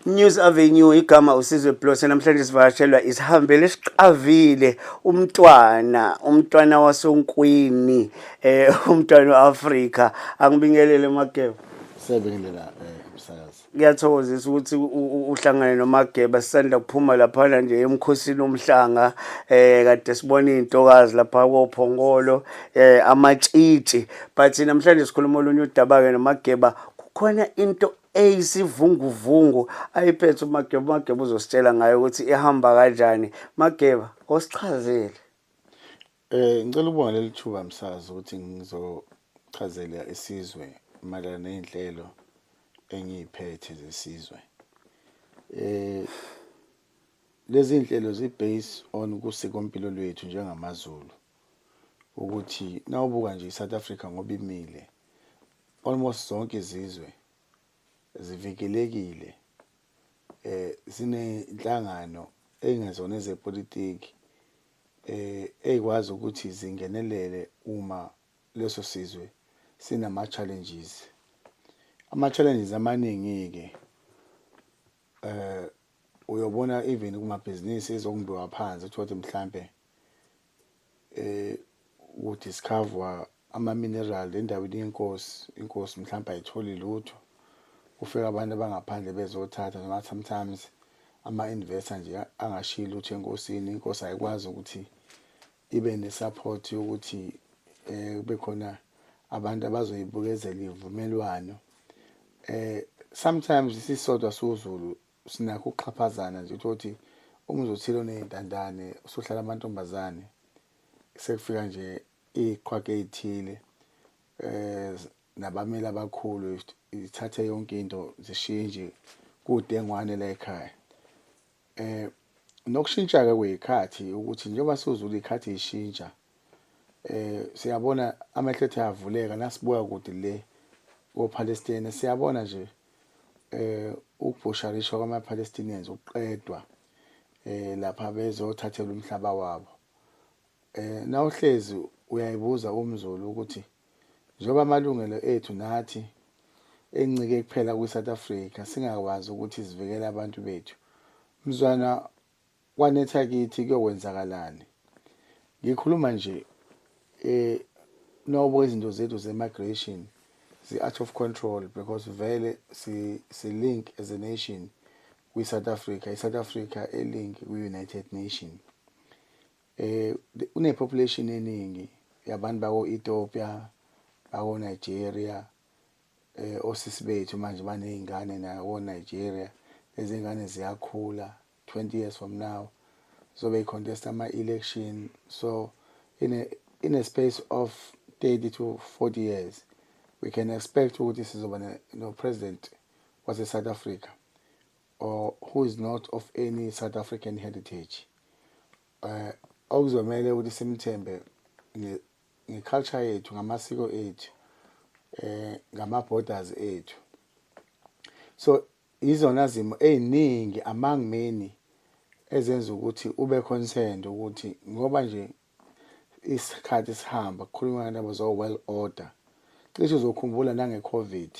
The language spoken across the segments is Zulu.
News Avenue. Igama uSizwe Blose. Namhlanje sivakashelwa isihambele esiqavile, umntwana wasoNkwini, umntwana weAfrika. Angibingelele, Mageba. Siyabingelela, msakazi. Kuyathokozisa ukuthi uhlangane noMageba. Sisanda kuphuma laphana nje emkhosini womhlanga, kade sibona izintokazi lapha koPhongolo, amatshitshi, but namhlanje sikhuluma olunye udaba ke noMageba. Kukhona into eyisivunguvungu ayiphethe uMageba. UMageba uzositshela ngayo ukuthi ihamba kanjani. Mageba, osichazele. Ngicela ukubonga leli thuba, msakazi, ukuthi ngizochazela isizwe mayelana nezinhlelo engiyiphethe zesizwe. Lezi zinhlelo zi based on kusikompilo lwethu njengamaZulu. Ukuthi nawubuka nje iSouth Africa, ngoba imile, almost zonke izizwe zivikelekile, zinenhlangano engezona ezepolitiki ezikwazi ukuthi zingenelele uma leso sizwe sinama challenges. Ama challenges amaningi ke, uyobona even kumabhizinisi ezokumbiwa phansi, uthola ukuthi mhlambe kudiscover ama mineral endaweni yenkosi, inkosi mhlawumbe ayitholi lutho, kufika abantu abangaphandle bezothatha, noma sometimes ama-investor nje angashiyi lutho enkosini. Inkosi ayikwazi ukuthi ibe ne-support yokuthi kube khona abantu abazoyibukezela ivumelwano. Sometimes sisodwa siwuZulu sinakho ukuxhaphazana nje, uthole umuzi othile oney'ntandane usuhlala amantombazane, sekufika nje iy'qhwaga ey'thile nabameli abakhulu, ithathe yonke into, zishiye nje kudengwane la ekhaya. Nokushintsha-ke kwey'khathi, ukuthi njengoba siwuZulu iy'khathi y'shintsha, siyabona amehlo ethu ayavuleka nasibuka kude le ko-Palestine, siyabona nje ukubhusharishwa kwama-Palestinians, ukuqedwa lapha bezothathelwa umhlaba wabo. Nawuhlezi uyayibuza umZulu ukuthi njengoba amalungelo ethu nathi encike kuphela kwi-South Africa, singakwazi ukuthi sivikele abantu bethu, mzwana kwanetha kithi kuyokwenzakalani? Ngikhuluma nje, nobo izinto zethu ze-migration zi-out of control, because vele si link as a nation kwi-South Africa, i-South Africa e-link kwi-United Nation. Une-population eningi yabantu bako-Ethiopia, bako-Nigeria, osisi bethu manje baney'ngane nako-Nigeria. Lezi ngane ziyakhula, 20 years from now zobe i-contest ama-election. So in a space of 30 to 40 years we can expect ukuthi sizoba no-president wase-South Africa or who is not of any South African heritage, okuzomele ukuthi simthembe nge-culture yethu, ngamasiko ethu, ngama-borders ethu. So izona zimo ey'ningi among many ezenza ukuthi ube concerned, ukuthi ngoba nje isikhathi sihamba, kukhulunywa ngendaba zo-world order. Cishe uzokhumbula nange-COVID,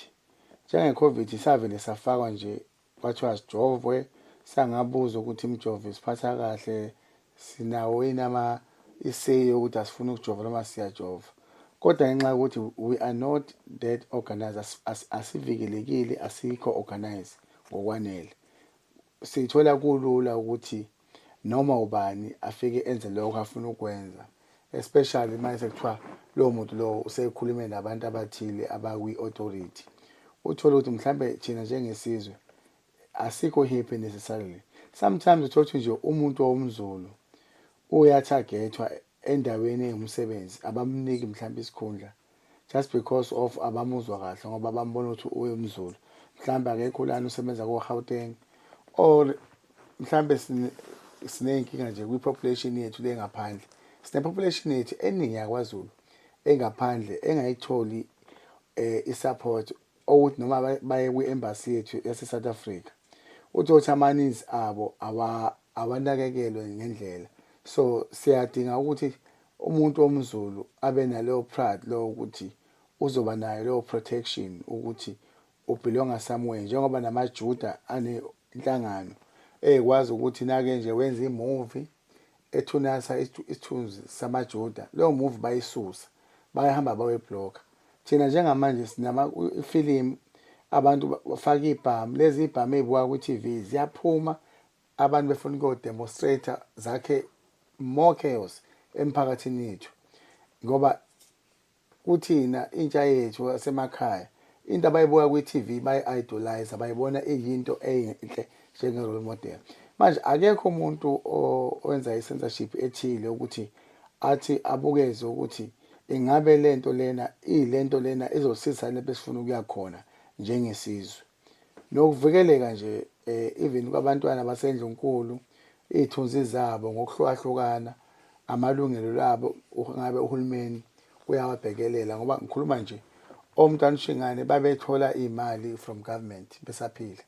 njenge-COVID savele safakwa nje, kwathiwa sijovwe, sangabuza ukuthi imijovo isiphatha kahle, sinawo yini ama i-say yokuthi asifuni ukujova noma siyajova. Kodwa ngenxa yokuthi we are not that organized, asivikelekile, asikho organized ngokwanele, sithola kulula ukuthi noma ubani afike enze lokho afuna ukwenza, especially mase sekuthiwa lowo muntu lowo usekhulume nabantu abathile abakwi-authority. Uthole ukuthi mhlambe thina njengesizwe asikho happy necessarily. Sometimes uthola ukuthi nje umuntu womZulu uyatargethwa endaweni engumsebenzi, abamniki mhlawumbe isikhundla just because of abamuzwa kahle, ngoba bambona ukuthi uyumZulu, mhlawumbe akekho lana, usebenza ko-Gauteng, or mhlambe siney'nkinga nje kwi-population yethu le ngaphandle. Sine-population yethu eningi yakwaZulu engaphandle engayitholi i-support, ukuthi noma baye kwi-embassy yethu yase-South Africa, uthole ukuthi ama-needs abo awanakekelwe ngendlela. So siyadinga ukuthi umuntu womZulu abe naleyo pride lo ukuthi uzoba nayo leyo protection, ukuthi ubelonga somewhere, njengoba namaJuda ane inhlangano ekwazi ukuthi nake nje wenza imovie ethunasa isithunzi samaJuda, leyo movie bayisusa, bayahamba bayoyiblocka. Thina njengamanje sinama ifilimu, abantu bafaka ibhamu, lezi ibhamu ey'buka kwi-TV ziyaphuma, abantu befuna ukuyodemonstrate, zakhe more chaos emphakathini yethu, ngoba kuthina intsha yethu yasemakhaya into abayibuka kwi-TV bayi-idolize, bayibona iyinto enhle njenge-role model. Manje akekho umuntu owenza i-censorship ethile ukuthi athi abukeze ukuthi ingabe lento lena iyilento lena izosiza lapho esifuna ukuya khona njengesizwe. Nokuvikeleka nje even kwabantwana basendlunkulu, iy'thunzi zabo ngokuhlukahlukana, amalungelo labo ngabe uhulumeni uyawabhekelela, ngoba ngikhuluma nje omntwana uShingane babethola iy'mali from government besaphila,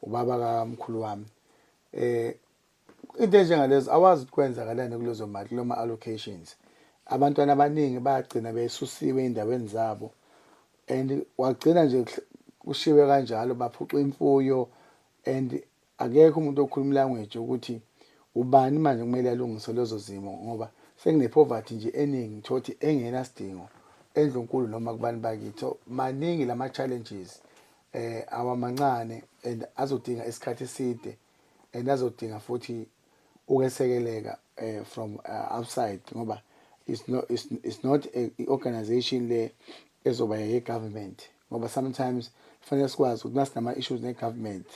ubaba kamkhulu wami. Into enjengalezo awazi ukuthi kwenzakalani kulezo mali, kuloma allocations. Abantwana abaningi bagcina besusiwe ey'ndaweni zabo and wagcina nje kushiwe kanjalo, baphucwa imfuyo, and akekho umuntu okhuluma language ukuthi ubani manje kumele alungise lezo zimo, ngoba sekune-poverty nje eningi thothi engenasidingo endlunkulu noma kubantu bakithi. So maningi lama-challenges awamancane and azodinga isikhathi eside and azodinga futhi ukwesekeleka from outside, ngoba it's not a organization le ezoba ye-government, ngoba sometimes kufanele sikwazi ukuthi masinama issues ne-government,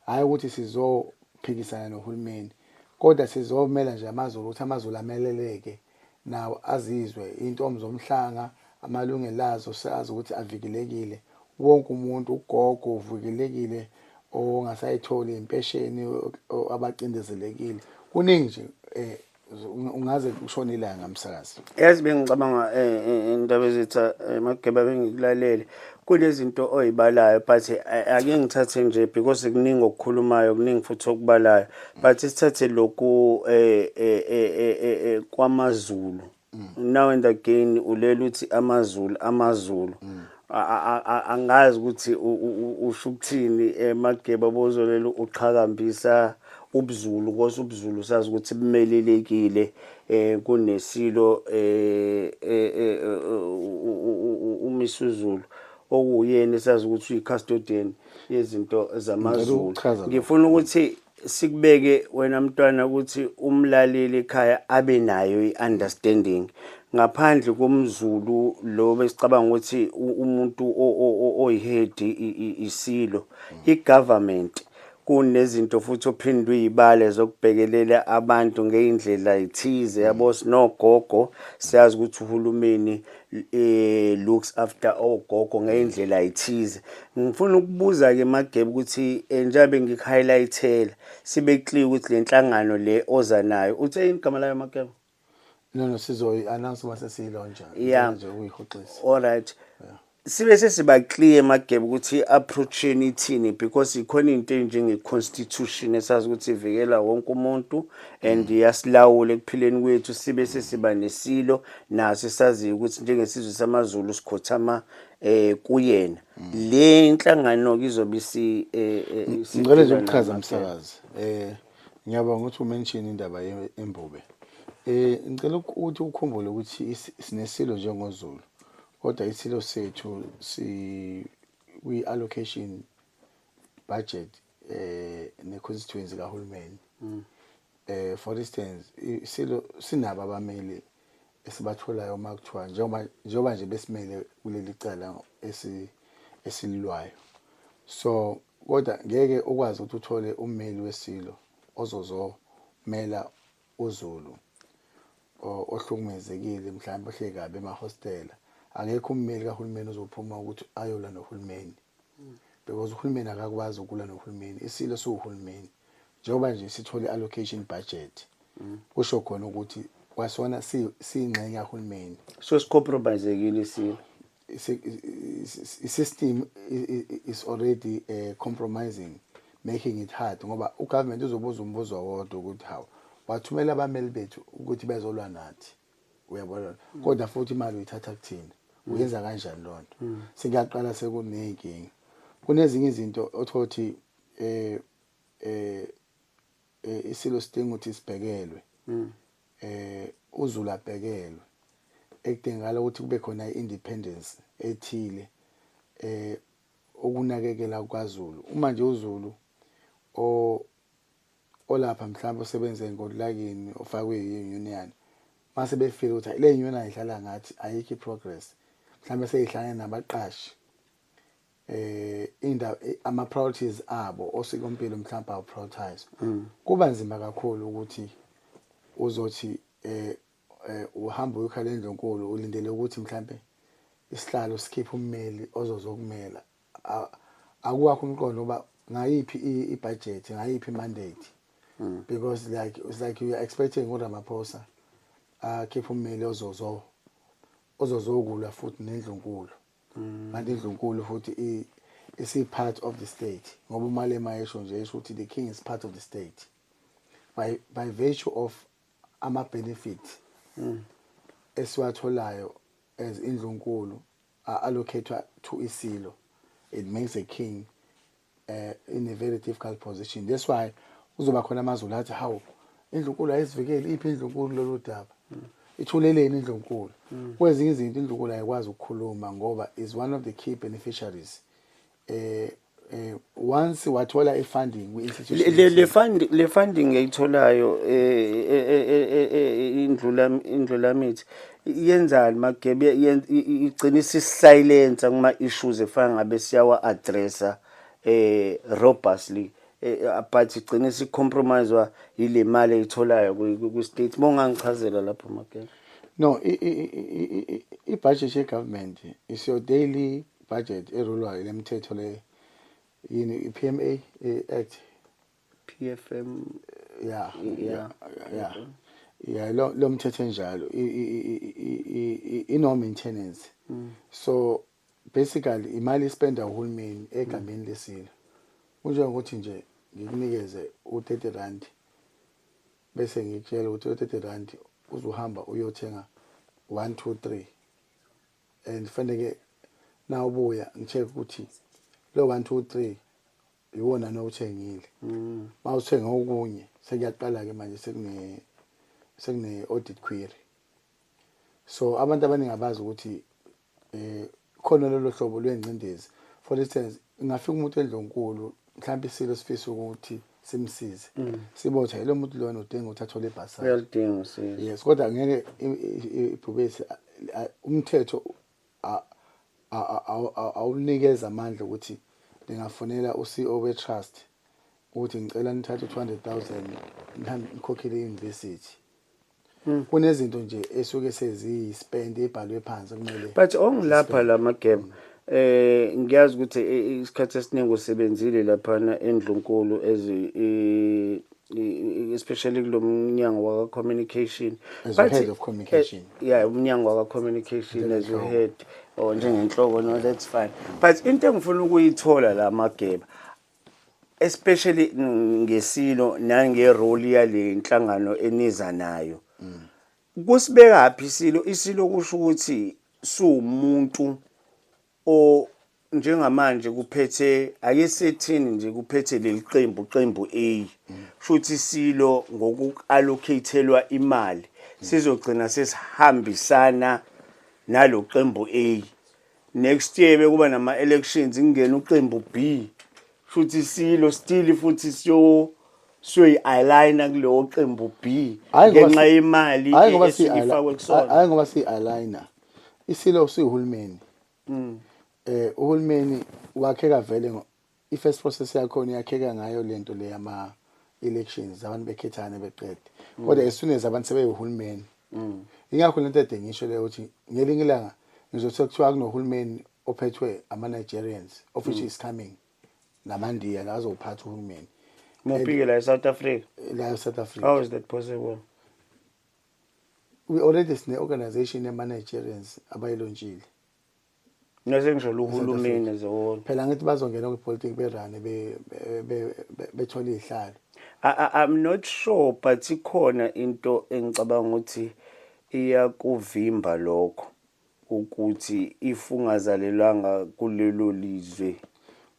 hhayi ukuthi sizophikisana nohulumeni, kodwa sizomela nje amaZulu ukuthi amaZulu ameleleke nawo, azizwe iy'ntombi zomhlanga amalungelo azo sazi ukuthi avikelekile, wonke umuntu, ugogo uvikelekile, ongasayitholi impesheni, abacindezelekile, kuningi nje. Ungaze kushone ilanga, msakazi. Yazi bengicabanga indaba ezitha Mageba, bengikulalele kunezinto oyibalayo, but ake ngithathe nje because kuningi okukhulumayo, kuningi futhi okubalayo, but sithathe lokhu kwamaZulu. Now and again ulela uthi amaZulu, amaZulu. Angazi ukuthi usho ukuthini, Mageba, bozolela uqhakambisa ubuZulu, because ubuZulu sazi ukuthi bumelelekile, kunesilo uMisuzulu okuyena esazi ukuthi uyi-custodian yezinto zamaZulu. Ukuchaza lokho. Ngifuna ukuthi sikubeke wena mntwana ukuthi umlaleli ekhaya abe nayo i-understanding ngaphandle komZulu lo besicabanga ukuthi umuntu oyi-head isilo, i-government, kunezinto futhi ophinde uyibale zokubhekelela abantu ngey'ndlela ey'thize, yabo, sinogogo, siyazi ukuthi uhulumeni looks after ogogo ngey'ndlela ey'thize. Ngifuna ukubuza-ke Mageba ukuthi njengoba ngikuhighlight-ela sibe clear ukuthi le nhlangano le oza nayo, uthe yini igama layo, Mageba? No, sizoyi-announce uma sesiyilauncha. Yeah. Nje ukuyihoxisa. Alright, sibe sesiba clear Mageba ukuthi i-approach yenu ithini, because ikhona into enjenge-constitution esazi ukuthi ivikela wonke umuntu and iyasilawula ekuphileni kwethu, sibe sesiba nesilo naso esaziyo ukuthi njengesizwe samaZulu sikhothama kuyena. Le inhlangano izobe isi Ngicela nje isidila ukuchaza, nani, Mageba? Msakazi. Ngiyabonga ukuthi umention indaba yembube. Ngicela ukuthi ukhumbule ukuthi sinesilo njengoZulu, kodwa isilo sethu si kwi allocation budget ne constituency kahulumeni. For instance, isilo sinabo abameli esibatholayo uma kuthiwa njengoba nje besimele kuleli cala esililwayo. So kodwa ngeke ukwazi ukuthi uthole ummeli wesilo ozozomela uZulu ohlukumezekile, mhlawumbe ohleli kabi emahostela. Akekho ummeli kahulumeni ozophuma ukuthi ayolwa nohulumeni, because uhulumeni akakwazi ukulwa nohulumeni. Isilo siwuhulumeni. Njengoba nje sithole i-allocation budget, kusho khona ukuthi kwasona siyingxenye kahulumeni. So sicompromisekile isilo? I-system is already compromising, making it hard, ngoba ugovernment uzobuza umbuzo owodwa ukuthi hawu, wathumela abameli bethu ukuthi bezolwa nathi, uyabona, kodwa futhi imali uyithatha kuthina, uyenza kanjani loo nto? Sekuyaqala sekuney'nkinga. Kunezinye izinto othothi isilo sidinga ukuthi sibhekelwe, uZulu abhekelwe, ekudingakala ukuthi kube khona i-independence ethile ukunakekela kwaZulu. Uma nje uZulu o olapha mhlawumbe osebenza enkontilakeni ofakwe yi-union, mase befika ukuthi le union ayidlala ngathi, ayikho i-progress, mhlawumbe seyihlangene nabaqashi, indawo ama priorities abo osikompilo mhlawumbe awu prioritize, kuba nzima kakhulu ukuthi uzothi uhamba uyokhala endlunkulu ulindele ukuthi mhlambe isihlalo sikhiphe ummeli ozozokumela. Akuwakho umqondo ngoba ngayiphi i-budget, ngayiphi i-mandate? Because like it's like you are expecting uRamaphosa akhiphe ummeli ozozokulwa futhi nendlunkulu, kanti indlunkulu futhi isi part of the state, ngoba uMalema esho nje, esho ukuthi the king is part of the state by virtue of ama benefit esiwatholayo as indlunkulu are allocated to isilo. It makes a king in a very difficult position. That's why kuzoba khona amaZulu athi, "Hawu, indlunkulu ayizivikeli. Iphi indlunkulu lolu daba? Ithuleleni indlunkulu?" Kwezinye izinto indlunkulu ayikwazi ukukhuluma ngoba is one of the key beneficiaries. Once wathola i-funding kwi-institution Le funding eyitholayo indlulamithi yenzani, Magebe? Igcina isi-silence kuma issues efana ngabe siyawa addressa robustly, but igcina isi-compromisewa yile mali eyitholayo ku-state. Mongangichazela lapho, Magebe? No, i-budget ye-government is your daily budget erulwayo lemithetho le, yini, i-PMA Act. PFM. Yeah. Yeah, lo mthetho enjalo ino maintenance. So basically imali ispenda uhulumeni egameni lesilo. Kunjengokuthi nje ngikunikeze u30 rand bese ngikutshela ukuthi u30 rand uzohamba uyothenga 1 2 3 and fanele na ubuya ngicheck ukuthi lo 1 2 3 iwona nowuthengile. Mawuthenga okunye sekuyaqala ke manje, sekune audit query. So abantu abaningi abazi ukuthi khona lolo hlobo lwengcindezi. For instance, ingafika umuntu endlunkulu, mhlawumbe isilo sifisa ukuthi simsize, sibotha lo muntu lona udinga ukuthi athole ibhasari. Uyaludinga usizo. Yes, kodwa ngeke ibhubesi, umthetho awunikeza amandla ukuthi lingafonela u-CEO we-trust ukuthi ngicela nithathe u-200,000 nihambe nikhokhele i-university. Kunezinto nje esuke seziyi-spend ebhalwe phansi kumele But ongilapha la, Mageba, ngiyazi ukuthi isikhathi esiningi usebenzile laphana endlunkulu as especially kulo mnyango waka communication. As the head of communication. Yeah, umnyango waka communication as Njengenhloko. Head or njengenhloko. No, that's fine, but into engifuna ukuyithola la, Mageba, especially ngesilo nangerole yale nhlangano eniza nayo, kusibeka phi isilo? Isilo kusho ukuthi suwumuntu o njengamanje kuphethe, ake sethini nje, kuphethe leli qembu, qembu A, shuthi isilo ngoku-allocatelwa imali sizogcina sesihambisana nalo qembu A. Next year bekuba nama elections, kungena uqembu B, futhi isilo still futhi siyoyi-aligna kulowo qembu B Hhayi ngoba ngenxa yemali hhayi ngoba esuke ifakwe kusona. Hhayi ngoba siyi-aligna isilo, sihulumeni. Uhulumeni wakheka vele i-first process yakhona iyakheka ngayo lento le yama elections, abantu bekhethane beqede, kodwa as soon as abantu sebeyuhulumeni, ingakho lento ede ngisho leyo ukuthi ngelinye ilanga ngizothi kuthiwa kunohulumeni ophethwe ama-Nigerians, of which is coming, namandiya la azowuphatha uhulumeni. Muphi-ke la e-South Africa? La e-South Africa. How is that possible? We already sine-organization yama-Nigerians abayilontshile. Nase ngisho uhulumeni as a whole. Phela ngithi bazongena kwipolitiki berane bethole iy'hlalo. I'm not sure, but ikhona into engicabanga ukuthi iyakuvimba lokho, ukuthi if ungazalelwanga kulelo lizwe.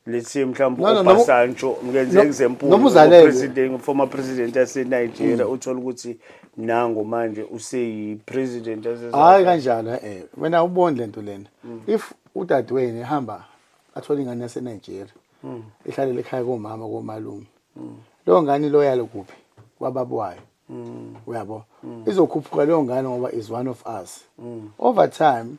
Let's say mhlawumbe No, no, noma- uBasanjo, ngenze example, noma uzalelwe. President, former president yase-Nigeria, uthola ukuthi nangu manje useyi-president yase South Hayi Africa. kanjalo, wena uboni lento lena. If udadewenu ehamba athola ingane yaseNigeria, ihlalele ekhaya komama, komalume, leyo ngane loyal kuphi? Kwababa wayo, uyabo? Izokhuphuka leyo ngane ngoba is one of us. Over time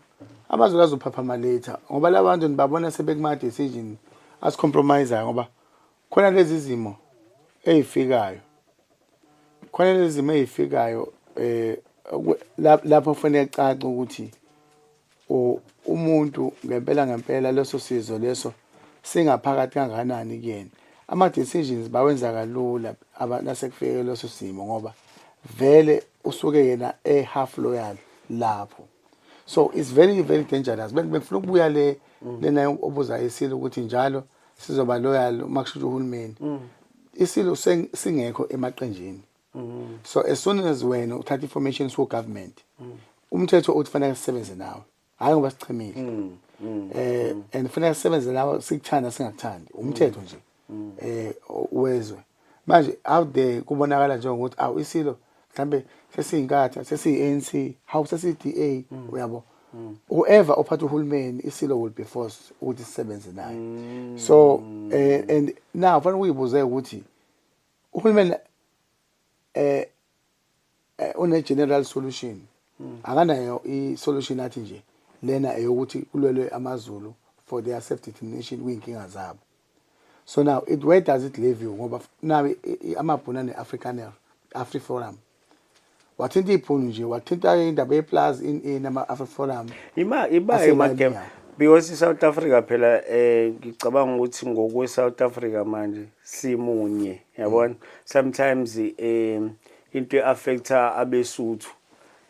amaZulu azophaphama later, ngoba la bantu nibabona sebekuma decision asicompromise, ngoba khona lezi zimo ey'fikayo, khona lezi zimo ey'fikayo lapho kufanele kucace ukuthi umuntu ngempela ngempela leso sizo leso singaphakathi kangakanani kuyena. Ama-decisions bawenza kalula nasekufike leso simo, ngoba vele usuke yena e-half loyal lapho. So it's very, very dangerous. Bengifuna ukubuya le lena obuza isilo ukuthi njalo sizoba loyal uma kushintsha uhulumeni. Isilo singekho emaqenjini. So as soon as wena uthatha information ku government, umthetho uthi fanele sisebenze nawe, hayi ngoba sichemile, and fanele sisebenze nawe sikuthanda singakuthandi, umthetho nje wezwe. Manje out there kubonakala njengokuthi awu, isilo mhlambe sesiyinkatha, sesiyi-ANC, hawu, sesiyi-DA, uyabo? Whoever ophatha uhulumeni, isilo will be forced ukuthi sisebenze naye. So and now fanele uyibuze ukuthi uhulumeni une general solution, akanayo i-solution athi nje lena eyokuthi kulwelwe amaZulu for their self determination kuyinkinga zabo. So now it where does it leave you? Ngoba now amabhunu ane-Afrikaner, AfriForum, wathinta ibhunu nje, wathinta indaba yeplaza in ama-AfriForum Ima iba emagame, because iSouth Africa phela, ngicabanga ukuthi ngokwe South Africa manje simunye, yabona? Sometimes into eaffecta abeSuthu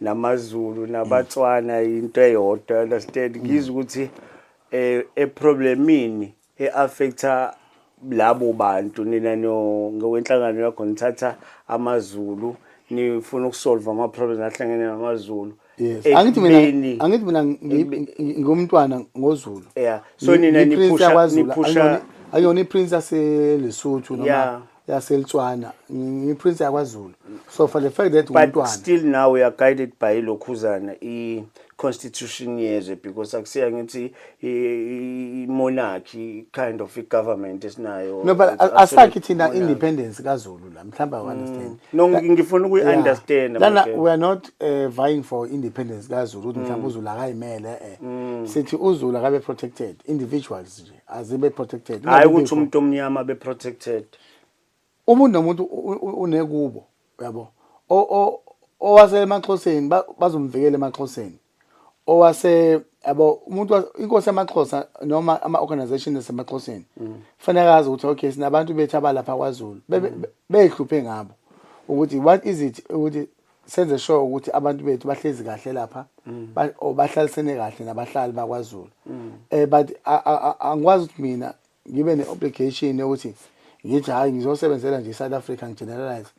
namaZulu nabaTswana into eyodwa, understand? Ngizwe ukuthi eproblemini eaffecta labo bantu, nina no ngokwenhlangano yakho nithatha amaZulu, nifuna ukusolve ama problems ahlangene namaZulu. Yes, angithi mina, angithi mina ngumntwana ngoZulu. Yeah, so nina niphusha niphusha Akuyona iprince yaseLesotho noma yaseLetswana, ngiprince yakwaZulu. So for the fact that But umntwana still now we are guided by lokhuzana, i constitution yezwe, because akusiya ngithi i-monarchy kind of i-government esinayo. No, but asakhi thina independence kaZulu la, mhlawumbe I understand. No, ngifuna ukuyi-understand. Lana we are not vying for independence kaZulu, ukuthi mhlawumbe uZulu akayimele. Sithi uZulu akabe protected, individuals nje azibe protected. Hayi ukuthi umuntu omnyama be protected. Umuntu nomuntu unekubo, uyabo? Owase emaXhoseni bazomvikela emaXhoseni, owase, yabo, umuntu inkosi yamaXhosa noma ama-organization asemaXhoseni kufanele azi ukuthi okay, sinabantu bethu abalapha kwaZulu, beyihluphe ngabo ukuthi what is it ukuthi senze sure ukuthi abantu bethu bahlezi kahle lapha, or bahlalisene kahle nabahlali bakwaZulu. But angikwazi ukuthi mina ngibe ne-obligation yokuthi ngithi hayi, ngizosebenzela nje i-South Africa, ngigeneralize,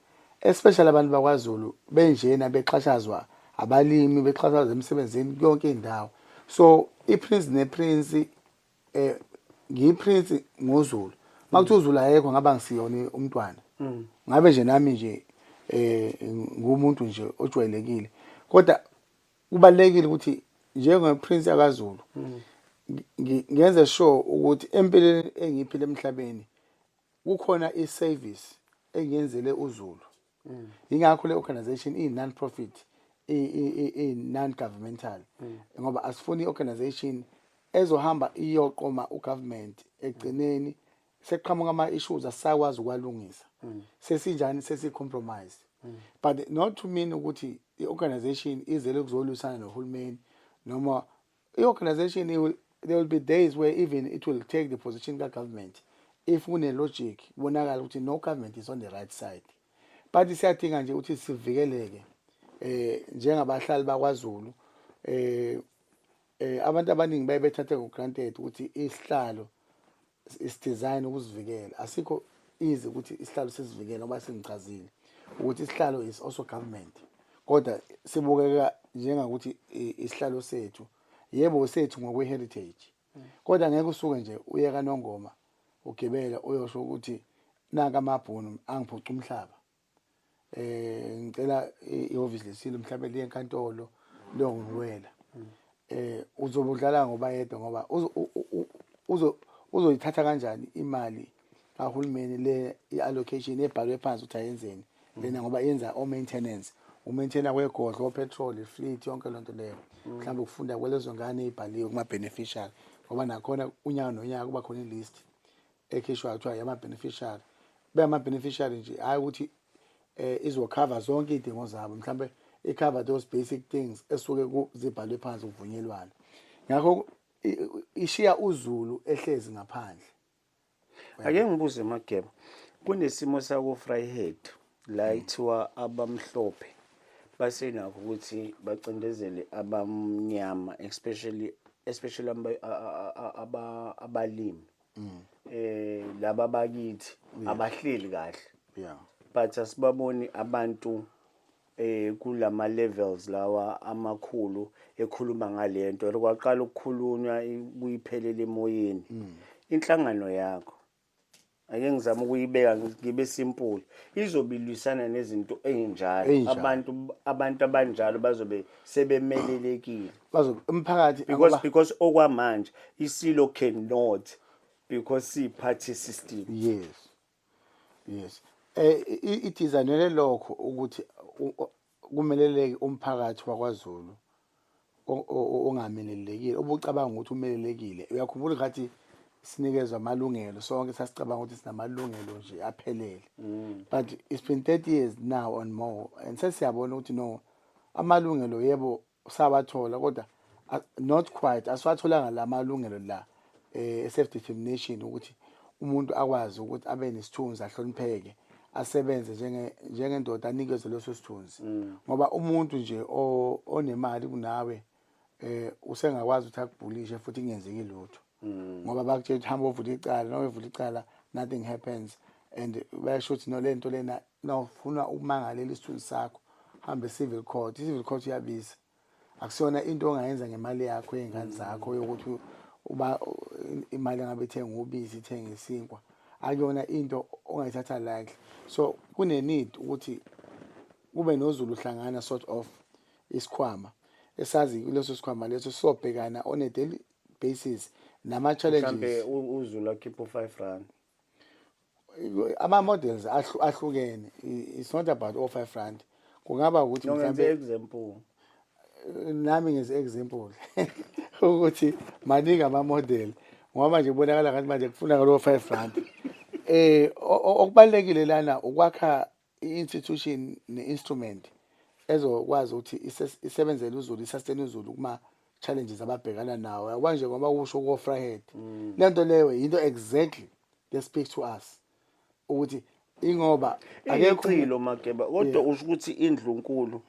especially abantu bakwaZulu benjena bexhashazwa abalimi, bexhashazwa emsebenzini yonke indawo. So i-prince ne-prince, ngiyiprince ngoZulu. Makuthiwa uZulu ayekho, ngaba ngisiyona umntwana, ngabe nje nami nje ngumuntu nje ojwayelekile. Kodwa kubalekile ukuthi njenge-prince yakaZulu ngenze sure ukuthi empilweni engiyiphila emhlabeni kukhona i-service engiyenzele uZulu. Ingakho le organization iyi non profit, i non governmental, ngoba asifuni i-organization ezohamba iyoqoma ugovernment, egcineni seqhamuka ama issues asisakwazi ukwalungisa, sesinjani, sesi-compromise. But not to mean ukuthi i-organization izele kuzolwisana nohulumeni, noma i-organization there will be days where even it will take the position ka-government if kune-logic, kubonakala ukuthi no, government is on the right side. But siyadinga nje ukuthi sivikeleke njengabahlali bakwaZulu. Abantu abaningi baye bethathe for granted ukuthi isihlalo is design ukuzivikela. Asikho easy ukuthi isihlalo sizivikele, ngoba sengichazile ukuthi isihlalo is also government, kodwa sibukeka njengakuthi isihlalo sethu, yebo, sethu ngokwe-heritage, kodwa ngeke usuke nje uye kaNongoma. Ugibele uyosho ukuthi nanka amabhunu angiphuca umhlaba, ngicela ihhovisi lesilo mhlawumbe liye enkantolo liyongilwela. Uzobe udlala ngoba yedwa, ngoba uzoyithatha kanjani imali kahulumeni le i-allocation ebhalwe phansi ukuthi ayenzeni lena, ngoba yenza o-maintenance, u-maintaina kwegodlo, o-petrol, i-fleet, yonke loo nto leyo, mhlawumbe ukufunda kwalezo ngane ey'bhaliwe kuma-beneficiary, ngoba nakhona unyaka nonyaka kuba khona i-list ekhishwayo kuthiwa yama-beneficiary. Beyama-beneficiary nje, hhayi ukuthi izokhava zonke iy'dingo zabo, mhlawumbe i-cover those basic things esuke zibhalwe phansi kuvunyelwana. Ngakho ishiya uZulu ehlezi ngaphandle. Ake ngibuze, Mageba, kunesimo sako-Vryheid la ekuthiwa abamhlophe basenakho ukuthi bacindezele abamnyama, especially abalimi, laba bakithi abahleli kahle, but asibaboni abantu kulama levels lawa amakhulu ekhuluma ngalento. Kwaqala ukukhulunywa kuyiphelele emoyeni. Inhlangano yakho, ake ngizame ukuyibeka ngibe simple, izobe ilwisana nezinto ey'njalo? Ey'njalo. Abantu abanjalo bazobe sebemelelekile? Bazobe umphakathi Because because okwamanje isilo cannot, because siyi-party system. Yes, idizayinelwe lokho ukuthi kumeleleke umphakathi wakwaZulu ongamelelekile, obucabanga ukuthi umelelekile. Uyakhumbula ngathi sinikezwa amalungelo sonke, sasicabanga ukuthi sinamalungelo nje aphelele, but it's been 30 years now and more, and sesiyabona ukuthi no, amalungelo yebo sawathola, kodwa not quite, asiwatholanga la malungelo la self determination, ukuthi umuntu akwazi ukuthi abe nesithunzi, ahlonipheke, asebenze njengendoda, anikezwe leso sithunzi, ngoba umuntu nje onemali kunawe usengakwazi ukuthi akubhulishe futhi kungenzeki lutho, ngoba bakutshela ukuthi hamba ovula icala, noma evula icala nothing happens, and bayasho ukuthi no, lento lena nawufuna ukumangalela isithunzi sakho hambe civil court. I-civil court iyabiza, akusiyona into ongayenza ngemali yakho yey'ngane zakho yokuthi uba imali engabe ithenga ubisi, ithenga isinkwa, akuyona into ongayithatha lightly. So kune-need ukuthi kube noZulu hlangana sort of isikhwama esazi kuleso sikhwama leso sizobhekana on a daily basis nama-challenges. Mhlambe uZulu akhiphe u-R5. Ama-models ahlukene. It's not about o-R5, kungaba ukuthi No, ngenze mhlambe example. Nami ngenze example ukuthi maningi ama-model, ngoba manje kubonakala ngathi manje kufuna ngalo R5. Okubalulekile lana ukwakha i-institution ne-instrument ezokwazi ukuthi isebenzele uZulu, i-sustain uZulu kuma challenges ababhekana nawo. Yabo nje ngoba usho ko Vryheid, lento leyo into exactly they speak to us ukuthi ingoba akekho ichilo, Mageba, kodwa usho ukuthi indlunkulu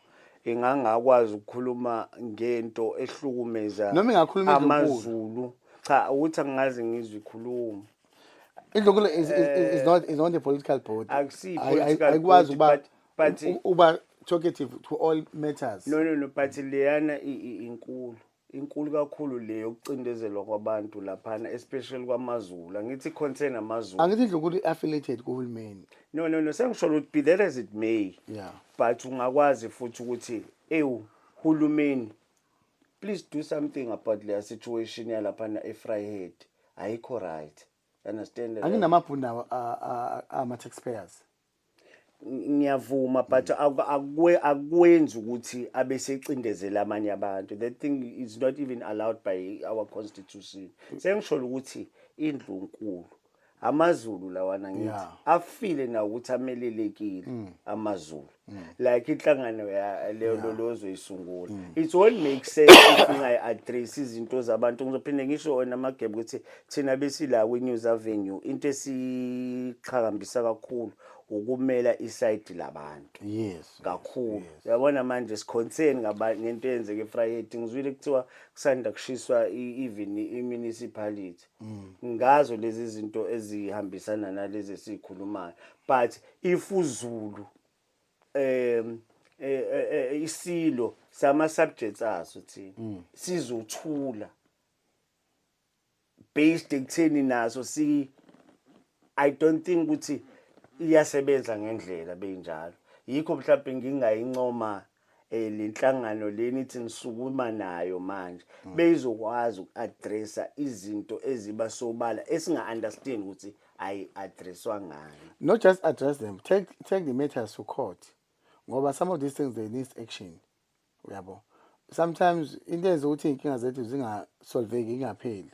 ingangakwazi ukukhuluma ngento ehlukumeza Noma ingakhuluma indlunkulu. amaZulu? Cha, ukuthi angaze ngizwe ikhuluma. Indlunkulu is not a political body. Akusiyi political Ayikwazi body, ukuba uba talkative to all matters. No, but leyana inkulu, inkulu kakhulu le yokucindezelwa kwabantu laphana, especially kwamaZulu. Angithi concern amaZulu. Angithi indlunkulu i-affiliated kuhulumeni. No, sengisho ukuthi be that as it may, but ungakwazi futhi ukuthi ewu hulumeni, please do something about leya situation yalaphana eVryheid, ayikho right, understand? Anginamabhunu nawo ama-taxpayers. Ngiyavuma, but akwenzi ukuthi abesecindezela amanye abantu. That thing is not even allowed by our constitution. Sengisho ukuthi indlunkulu, amaZulu lawana ngithi afile nawo ukuthi amelelekile amaZulu, like inhlangano leyo lozoyisungula, it won't make sense if ungayi-address izinto zabantu. Ngizophinde ngisho wena, Mageba, ukuthi thina besila kwi-News Avenue, into esiqhakambisa kakhulu ukumela i-side labantu kakhulu. Uyabona manje si-concern ngento eyenzeka eVryheid. Ngizwile kuthiwa kusanda kushiswa even i-municipality ngazo lezi zinto ezihambisana nalezi esikhulumayo. But if uZulu isilo sama subjects aso thina sizothula based ekutheni naso si I don't think ukuthi iyasebenza ngendlela beyinjalo. Yikho mhlawumbe ngingayincoma lenhlangano leni ithi nisukuma nayo manje, beyizokwazi uku-addressa izinto eziba sobala esinga-understand ukuthi ayi-addresswa ngani. Not just address them, take the matters to court, ngoba some of these things, they need action, uyabo. Sometimes into eyenza ukuthi iy'nkinga zethu zingasolveki, ingapheli,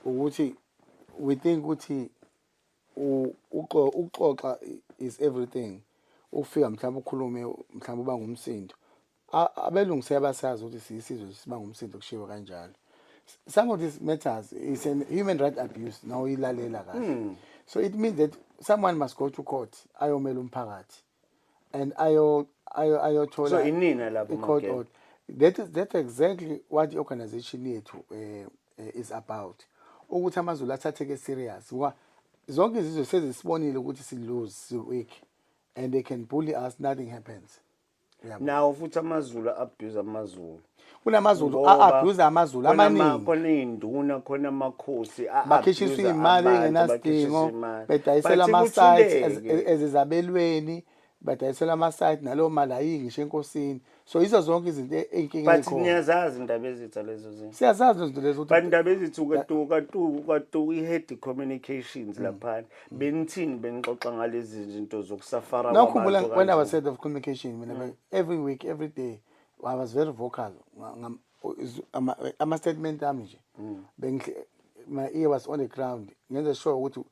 ukuthi we think ukuthi ukuxoxa is everything. Ukufika mhlawumbe ukhulume, mhlawumbe uba ngumsindo. Abelungu seyabasazi ukuthi siyisizwe siba ngumsindo, kushiwo kanjalo. Some of these matters is an human right abuse nawuyilalela kahle. So it means that someone must go to court, ayomela umphakathi and ayothola So inina lapho, i-court Mageba? order. That's exactly what i-organization yethu is about, ukuthi amaZulu athatheke serious, ngoba zonke izizwe sezisibonile ukuthi si-lose, si-weak, and they can bully us, nothing happens. Uyabo? Nawo futhi amaZulu abuse amaZulu. KunamaZulu Ngoba a-abuse amaZulu khona amaningi. Khona iy'nduna, khona amakhosi Bakhishiswa a-abuse iy'mali abantu, ey'ngenasidingo, bakhishiswa imali. bedayisela But ama-sites kuthuleke. Ezizabelweni badayisela ama-site, naleyo mali ayiyi ngisho enkosini. So yizo zonke izinto, ey'nkinga But ey'khona. niyazazi indaba ezitha lezo zinto. Siyazazi lezo zinto lezo But ukuthi indaba ezithi ukatuka i-head communications laphana, benithini benixoxa ngalezi zinto zokusafara Nawukhumbula kwabantu when I was kanje? head of communication mina, every week, every day I was very vocal. Ama-statement ami nje, my ear was on the ground, ngenze sure ukuthi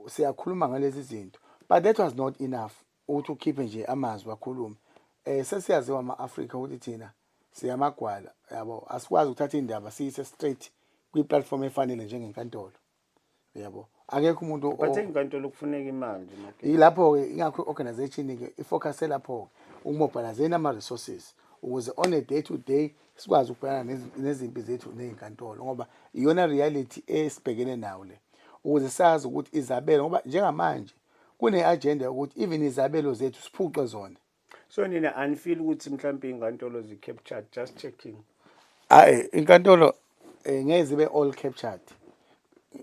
siyakhuluma ngalezi zinto, but that was not enough ukuthi ukhiphe nje amazwi akhulume. Sesiyaziwa ama-Afrika ukuthi thina siyamagwala, yabo. Asikwazi ukuthatha indaba siyise straight kwi-platform efanele njengenkantolo, yabo. Akekho umuntu But enkantolo kufuneka imali nje, Mageba. Yilapho-ke ingakho i-organization-ke ifocuse lapho-ke ukumobilizeni ama-resources ukuze on a day to day sikwazi ukubhekana nezimpi zethu ney'nkantolo, ngoba iyona reality esibhekene nayo le, ukuze sazi ukuthi izabelo, ngoba njengamanje kune-agenda yokuthi even izabelo zethu siphucwe zona. So nina anifeel ukuthi mhlawumbe iy'nkantolo zi-captured? Just checking. Hayi, inkantolo ngeke zibe all captured,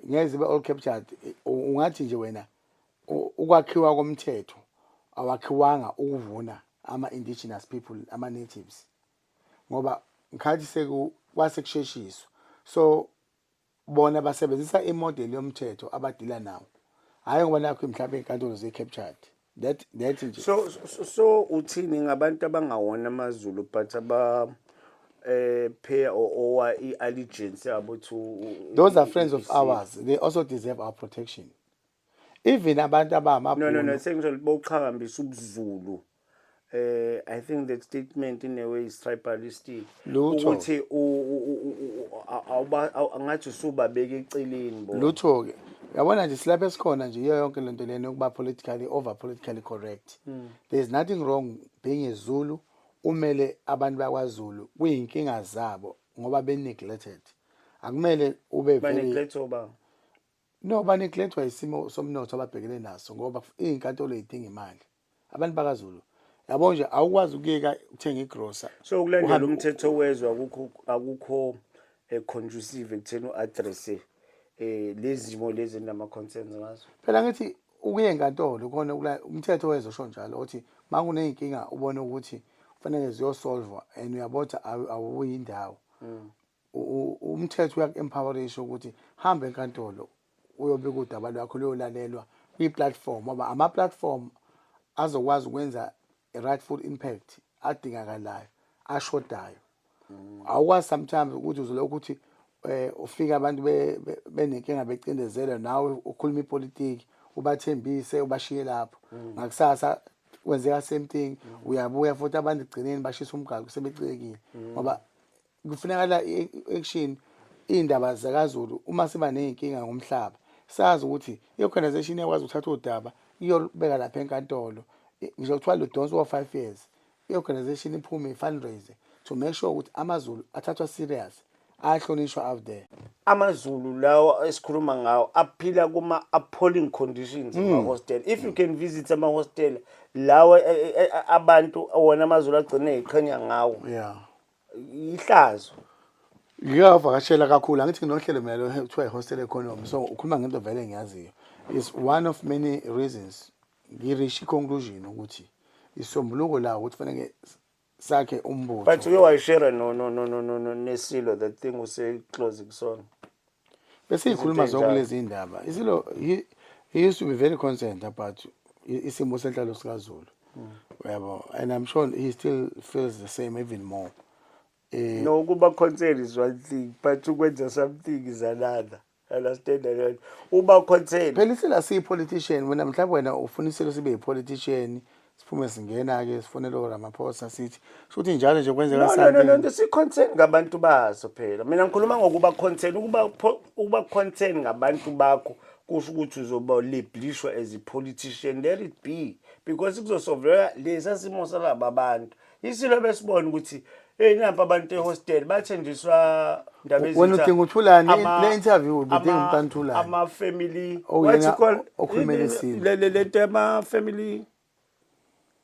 ngeke zibe all captured. Ungathi nje wena ukwakhiwa komthetho awakhiwanga ukuvuna ama-indigenous people, ama-natives, ngoba ngikhathi seku kwase kusheshiswa. So bona basebenzisa imodeli yomthetho abadila nawo, hhayi ngoba nakho mhlawumbe iy'nkantolo zi-captured, that nje. So uthini ngabantu abangawona amaZulu but aba pay or i-allegiance yabo to Those are friends of ours, they also deserve our protection, even abantu abamabhunu. No, sengisho boqhakambisa ubuZulu. I think that statement in a way is tribalistic. Lutho. Ukuthi awuba angathi usubabeka eceleni bona. Lutho-ke, yabona nje silapha esikhona nje, iyo yonke lento lena yokuba politically over politically correct. There's nothing wrong being a Zulu, umele abantu bakwaZulu kuyinkinga zabo, ngoba be-neglected. Akumele ube very Baneglect oba? No, baneglectwa isimo somnotho ababhekene naso, ngoba iy'nkantolo y'dinga imali. Abantu bakaZulu, yabo nje, awukwazi ukuyeka ukuthenga igrosa. So ukulandela umthetho wezwe akukho conducive ekutheni u-address lezi zimo lezi nama concerns ngazo. Phela ngithi ukuya enkantolo khona umthetho wezwe usho njalo, uthi uma kuney'nkinga ubone ukuthi kufanele ziyosolvwa and uyabona awuyindawo, umthetho uyaku-empowerisha ukuthi hamba enkantolo uyobika udaba lwakho, luyolalelwa kwi-platform, ngoba ama-platform azokwazi ukwenza i-rightful impact adingakalayo ashodayo. Awukwazi sometimes ukuthi uzolokhu ukuthi ufika abantu benenkinga, becindezelwe, nawe ukhuluma ipolitiki, ubathembise, ubashiye lapho. Ngakusasa kwenzeka same thing, uyabuya futhi, abantu egcineni bashisa umgaqo sebecikekile, ngoba kufunekala i-action. Iy'ndaba zakaZulu, uma siba ney'nkinga ngomhlaba, sazi ukuthi i-organization iyakwazi ukuthatha udaba iyolubeka lapha enkantolo. Ngisho kuthiwa ludonsa o-5 years, i-organization iphume i-fundraise to make sure ukuthi amaZulu athathwa serious, ayahlonishwa out there. AmaZulu lawo esikhuluma ngawo aphila kuma appalling conditions ema-hostel. If you can visit ama-hostel lawa, abantu wona amaZulu agcine eyiqhenya ngawo, ihlazo. Ngiyavakashela kakhulu, angithi nginohlelo mina lo kuthiwa i-hostel economy, so ukhuluma ngento vele engiyaziyo. Is one of many reasons ngi-reach i-conclusion ukuthi isombuluko la ukuthi fanele sakhe umbutho. But uye wayishare no nesilo that thing use closing song. Bese ikhuluma Izinto zonke ey'njalo. Lezi indaba, isilo he used to be very concerned about isimo senhlalo sikaZulu, uyabo, and I'm sure he still feels the same, even more. No, ukuba concern is one thing, but ukwenza something is another. Understand that? Uba concern. Phela isilo asiyi-politician. Wena mhlawumbe wena ufuna isilo sibe yi-politician, siphume singena-ke sifonele oRamaphosa, sithi shuthi njalo nje kwenzeka No, something. Si-concern ngabantu baso phela. Mina ngikhuluma ngokuba concern, ukuba concern ngabantu bakho kusho ukuthi uzoba labelishwa as a politician. Let it be, because kuzosolveka lesa simo salaba bantu. Isilo besibona ukuthi hey, nampa abantu ehostel bathenjiswa ndaba. Wena udinga uThulani, le interview ubudinga umntwana uThulani. Ama-family Okuyena what you call okhulumela isilo. Le nto yama-family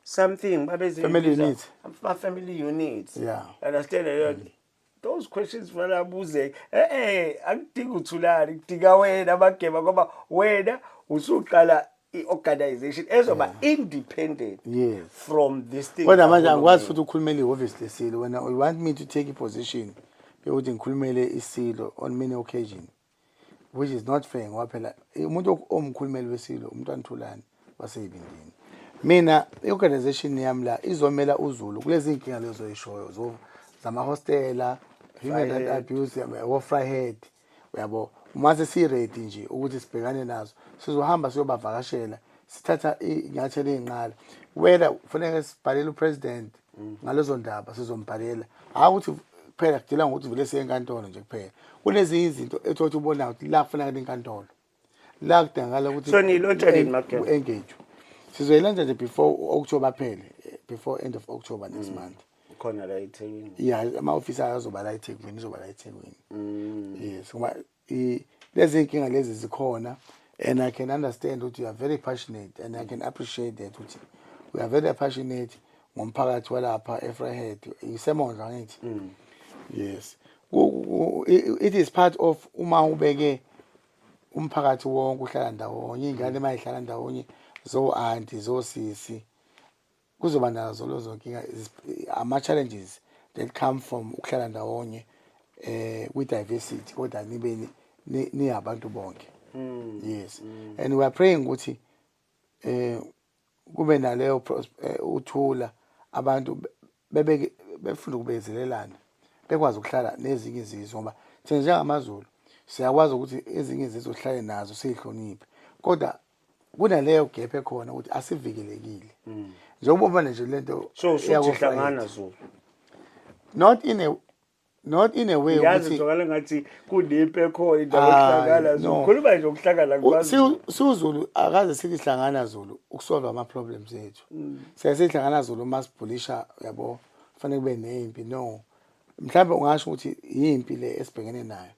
something babezi Family unit. Ama-family units. Understand leyo? Those questions fanele abuzeke. Akudingi uThulani, kudinga wena Mageba, ngoba wena usuqala i-organization ezoba independent from this thing. Kodwa manje angikwazi kahulumeni. Futhi ukukhulumela ihhovisi lesilo. Wena you want me to take i-position yokuthi ngikhulumele isilo on many occasion, which is not fair, ngoba phela umuntu omkhulumeli wesilo umntwana Thulani waseyibindini. Mina i-organization yami la izomela uZulu kulezi iy'nkinga lezo oyishoyo zamahostela, human right Vryheid. Abuse, wo-Vryheid, uyabo. Uma sesi-ready nje ukuthi sibhekane nazo, sizohamba siyobavakashela, sithatha iy'nyathelo ey'nqala. Whether kufuneka sibhalele upresident ngalezo ndaba, sizombhalela. Hhayi ukuthi kuphela kudila ngokuthi vele siye enkantolo nje kuphela, kunezinye izinto ethothi ubonayo ukuthi la kufunakala inkantolo, la kudingakala ukuthi So niyi-launcha nini, Mageba? ku-engage. Sizoyi-launcha nje before October phele, before end of October next month. Khona la eThekwini? Yeah, ama-ofisi ayo azoba la eThekwini, izoba la eThekwini, yes, ngoba lezi iy'nkinga lezi zikhona and I can understand ukuthi you are very passionate and I can appreciate that ukuthi we are very passionate ngomphakathi walapha eVryheid, iseMondlo angithi? Yes. It is part of uma ubeke umphakathi wonke uhlala ndawonye, iy'ngane uma y'hlala ndawonye, zo-anti, zosisi, kuzoba nazo lezo nkinga, ama-challenges that come from ukuhlala ndawonye kwi-diversity, kodwa nibe niyabantu bonke. Yes, and we are praying ukuthi kube naleyo uthula, abantu bebeke befunda ukubekezelelana, bekwazi ukuhlala nezinye izizwe, ngoba thina njengamaZulu siyakwazi ukuthi ezinye izizwe sihlale nazo siyihloniphe, kodwa kunaleyo gap ekhona ukuthi asivikelekile, njengoba ubona nje lento So usuthi yako hlangana Vryheid. Zulu. Not in a way Yazi ukuthi zwakala ngathi kunempi ekhona indawo Hayi, yokuhlangana Zulu. no. Khuluma nje ukuhlangana kwaZulu. SiwuZulu akaze sithi hlangana Zulu ukusolve ama problems ethu. Siyaye sihlangana Zulu uma sibhulisha, yabo, kufanele kube nempi. No, mhlawumbe ungasho ukuthi yimpi le esibhekene nayo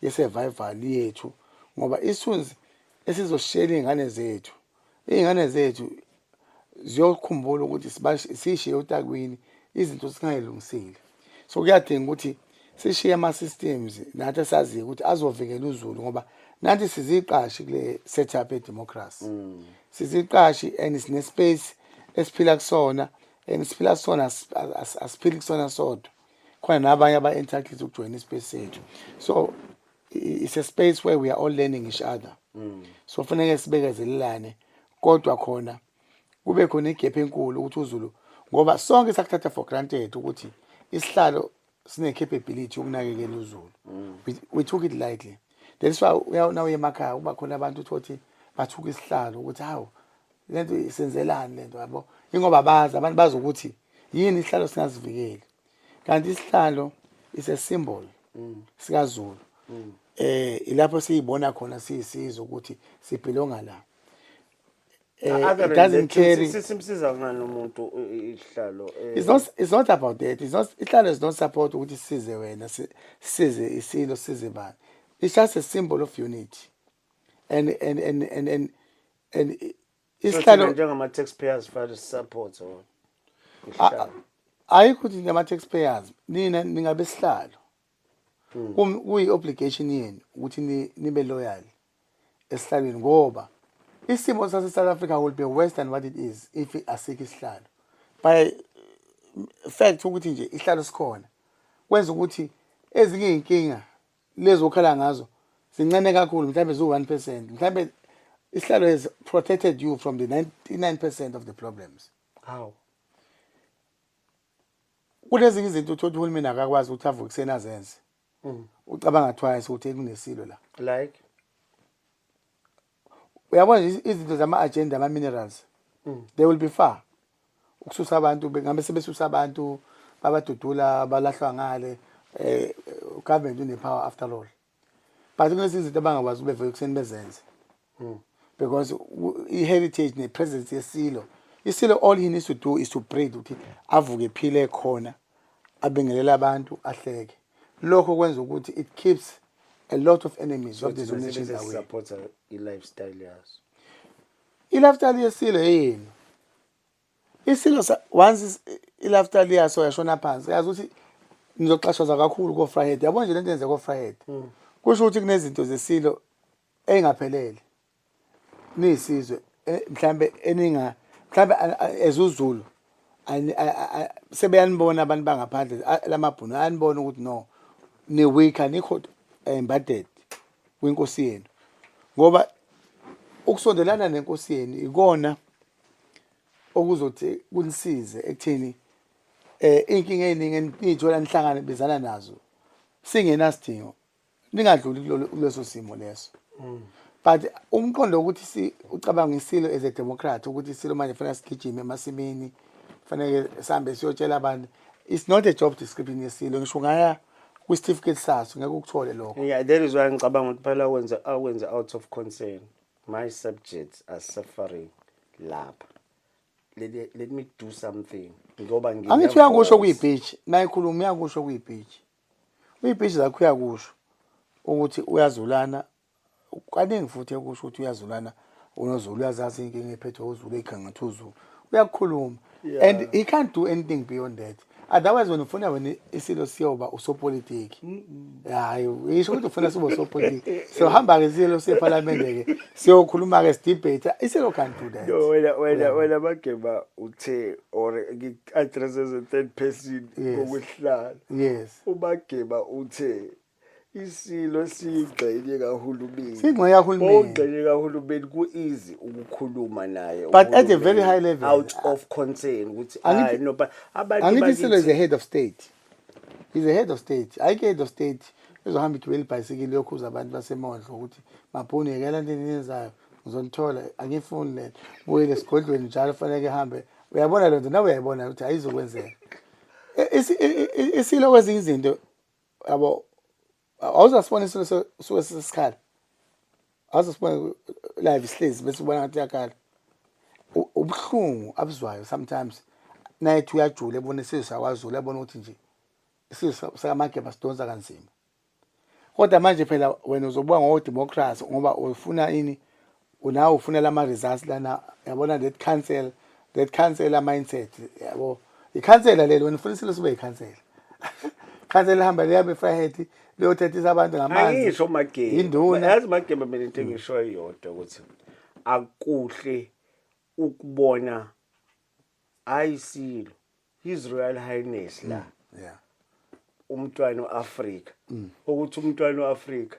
ye survival yethu, ngoba isithunzi esizoshiyela iy'ngane zethu, iy'ngane zethu ziyokhumbula ukuthi sishiye otakwini izinto singayilungisile. So kuyadinga ukuthi sishiye ama-systems nathi esaziyo ukuthi azovikela uZulu, ngoba nathi siziqashi kule setup ye-democracy, siziqashi and sine-space esiphila kusona, and siphila kusona, asiphili kusona sodwa, khona nabanye aba-entitled ukujoyina ispace sethu. So it's a space where we are all learning each other, so kufanele sibekezelelane, kodwa khona kube khona igap enkulu ukuthi uZulu, ngoba sonke sakuthatha for granted ukuthi isihlalo sine-capability yokunakekela uZulu. We took it lightly. That's why nawuye emakhaya kuba khona abantu uthothi bathuka isihlalo ukuthi hawu, lento isenzelani lento, yabo, ingoba bazi abantu bazi ukuthi yini isihlalo singazivikeli, kanti isihlalo is a symbol sikaZulu, ilapho siyibona khona siyisizwe ukuthi sibelonga la. Other It than doesn't that, carry simsiza ngani umuntu isihlalo? It's not about that. It's not, isihlalo is not support ukuthi sisize wena, sisize isilo, sisize bani. It's just a symbol of unity and So thina isihlalo njengama taxpayers fanele support or A- isihlalo? Ayikho ukuthi ngama-taxpayers, nina ningabesihlalo. Kuyi-obligation yenu ukuthi nibe loyal esihlalweni, ngoba Isimo sase South Africa will be worse than what it is if asikho isihlalo. By fact ukuthi nje isihlalo sikhona kwenza ukuthi ezinye izinkinga lezi okhala ngazo zincane kakhulu, mhlawumbe ziwu-1%. Mhlawumbe isihlalo has protected you from the 99% of the problems. How? Kunezinye izinto uthi uhulumeni akakwazi ukuthi avuke ekuseni azenze, ucabanga twice ukuthi kunesilo la. Like? Uyabona nje izinto zama-agenda ama-minerals, they will be far ukususa abantu, ngabe sebesusa abantu, babadudula, balahlwa ngale. Government une-power after all, but kunezinye izinto abangakwazi ukubevuka ekuseni bezenze because i-heritage ne-presence yesilo, isilo, all he needs to do is to breathe, ukuthi avuke ephile khona, abingelele abantu, ahleke. Lokho kwenza ukuthi it keeps a lot of enemies of the Zulu nation away. Support i-lifestyle yaso. I-lifestyle yesilo yini? Isilo once i-lifestyle yaso yashona phansi, yazi ukuthi nizoxhashazwa kakhulu ko-Vryheid. Yabona nje lento yenze ko-Vryheid, kusho ukuthi kunezinto zesilo ey'ngaphelele niyisizwe, mhlambe eninga mhlambe as uZulu sebeyanibona abantu bangaphandle, lamabhunu ayanibona ukuthi no, ni weak, anikho embedded kwinkosi yenu, ngoba ukusondelana nenkosi yenu ikona okuzothi kunisize ekutheni inkinga eziningi eniyithola nihlangane bizana nazo singenasidingo ningadluli kuleso simo leso. But umqondo ukuthi si ucabanga isilo as a democrat, ukuthi isilo manje fanele sigijime emasimini, fanele sihambe siyotshela abantu, it's not a job description yesilo. Ngisho ungaya kwi-certificate saso, ngeke ukuthole lokho. Yeah, that is why ngicabanga ukuthi phela akwenze out of concern, my subjects are suffering lapha, let me do something ngoba ngine Angithi uyakusho voice. Kuyibhichi mayikhuluma, uyakusho kuyibhichi, uyibhichi zakho, uyakusho ukuthi uyazulana kaningi futhi, ekusho ukuthi uyazulana unoZulu, uyazazi inkinga ephethwe uZulu, ey'khangatha uZulu, uyakukhuluma. And he can't do anything beyond that. Otherwise wena ufuna wena isilo siyoba usopolitiki. Hayi, isho ukuthi ufuna sibe usopolitiki, so hamba-ke isilo siyephalamende-ke, siyokhuluma-ke, sidebate. Isilo can't do that. No, wena Mageba uthe, or ngi-address as a third person ngokwesihlalo. UMageba uthe isilo siyingxenye kahulumeni. Siyingxenye kahulumeni. Ongxenye kahulumeni ku-easy ukukhuluma naye But at a very uhulumeni high level. out of concern ukuthi hayi, no, but abantu Angithi isilo is a head of state. He's a head of state. Ayikho head of state ezohamba igibele ibhayisikili yokhuza abantu basemondlo ukuthi mabhunu, yekela into eniyenzayo, ngizonithola, angifuni lento, buyele esigodlweni njalo, fanele ehambe. Uyabona lento nawe, uyayibona ukuthi ayizokwenzeka. Isilo kwezinye izinto, yabo, awuzasibona isilo suke sesikhala, awuzasibona live sihlezi bese ubona ngathi uyakhala. Ubuhlungu abuzwayo sometimes nayethi uyajula, ebona isizwe sakwaZulu, ebona ukuthi nje isizwe sakaMageba sidonsa kanzima. Kodwa manje phela wena uzobuka ngo-democracy, ngoba ufuna ini unawe, ufuna lama results lana, yabona, that council mindset, yabo, ikhansela lelo. Wena ufuna isilo sibe ikhansela, khansela ihamba liyabe eVryheid liyothethisa abantu ngamanzi. Angisho Mageba. Induna. Yazi Mageba, mina into engisho iyodwa, ukuthi akuhle ukubona ayisilo His Royal Highness la, umntwana uAfrika, ukuthi umntwana uAfrika